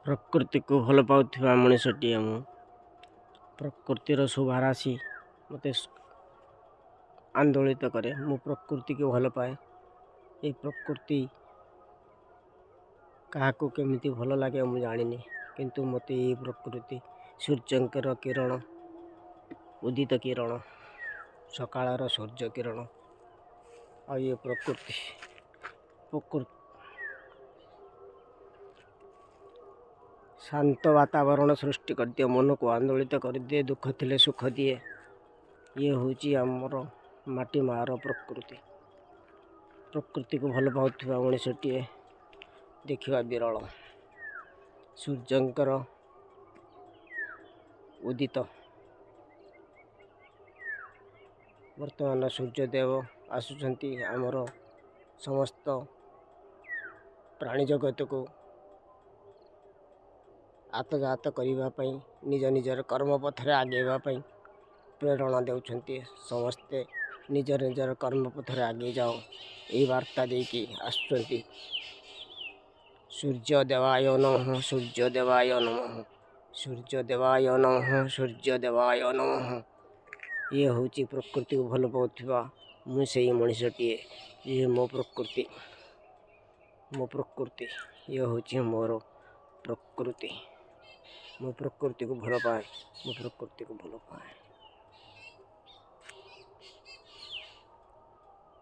ପ୍ରକୃତିକୁ ଭଲ ପାଉଥିବା ମଣିଷଟିଏ ମୁଁ। ପ୍ରକୃତିର ଶୋଭାରାଶି ମୋତେ ଆନ୍ଦୋଳିତ କରେ। ମୁଁ ପ୍ରକୃତିକୁ ଭଲ ପାଏ। ଏ ପ୍ରକୃତି କାହାକୁ କେମିତି ଭଲ ଲାଗେ ମୁଁ ଜାଣିନି, କିନ୍ତୁ ମୋତେ ଏଇ ପ୍ରକୃତି, ସୂର୍ଯ୍ୟଙ୍କର କିରଣ, ଉଦିତ କିରଣ, ସକାଳର ସୂର୍ଯ୍ୟ କିରଣ ଆଉ ଇଏ ପ୍ରକୃତି ଶାନ୍ତ ବାତାବରଣ ସୃଷ୍ଟି କରିଦିଏ, ମନକୁ ଆନ୍ଦୋଳିତ କରିଦିଏ, ଦୁଃଖ ଥିଲେ ସୁଖ ଦିଏ। ଇଏ ହେଉଛି ଆମର ମାଟି ମାଆର ପ୍ରକୃତି। ପ୍ରକୃତିକୁ ଭଲ ପାଉଥିବା ମଣିଷଟିଏ ଦେଖିବା ବିରଳ। ସୂର୍ଯ୍ୟଙ୍କର ଉଦିତ, ବର୍ତ୍ତମାନ ସୂର୍ଯ୍ୟଦେବ ଆସୁଛନ୍ତି ଆମର ସମସ୍ତ ପ୍ରାଣୀ ଜଗତକୁ ଆତଯାତ କରିବା ପାଇଁ, ନିଜ ନିଜର କର୍ମପଥରେ ଆଗେଇବା ପାଇଁ ପ୍ରେରଣା ଦେଉଛନ୍ତି। ସମସ୍ତେ ନିଜ ନିଜର କର୍ମପଥରେ ଆଗେଇ ଯାଅ, ଏହି ବାର୍ତ୍ତା ଦେଇକି ଆସୁଛନ୍ତି। ସୂର୍ଯ୍ୟ ଦେବାୟ ନମଃ, ସୂର୍ଯ୍ୟ ଦେବାୟ ନମଃ, ସୂର୍ଯ୍ୟ ଦେବାୟ ନମଃ, ସୂର୍ଯ୍ୟ ଦେବାୟ ନମଃ। ଇଏ ହେଉଛି ପ୍ରକୃତିକୁ ଭଲ ପାଉଥିବା ମୁଁ ସେଇ ମଣିଷଟିଏ। ଇଏ ମୋ ପ୍ରକୃତି, ମୋ ପ୍ରକୃତି, ଇଏ ହେଉଛି ମୋର ପ୍ରକୃତି। ମୁଁ ପ୍ରକୃତିକୁ ଭଲ ପାଏ, ମୁଁ ପ୍ରକୃତିକୁ ଭଲ ପାଏ।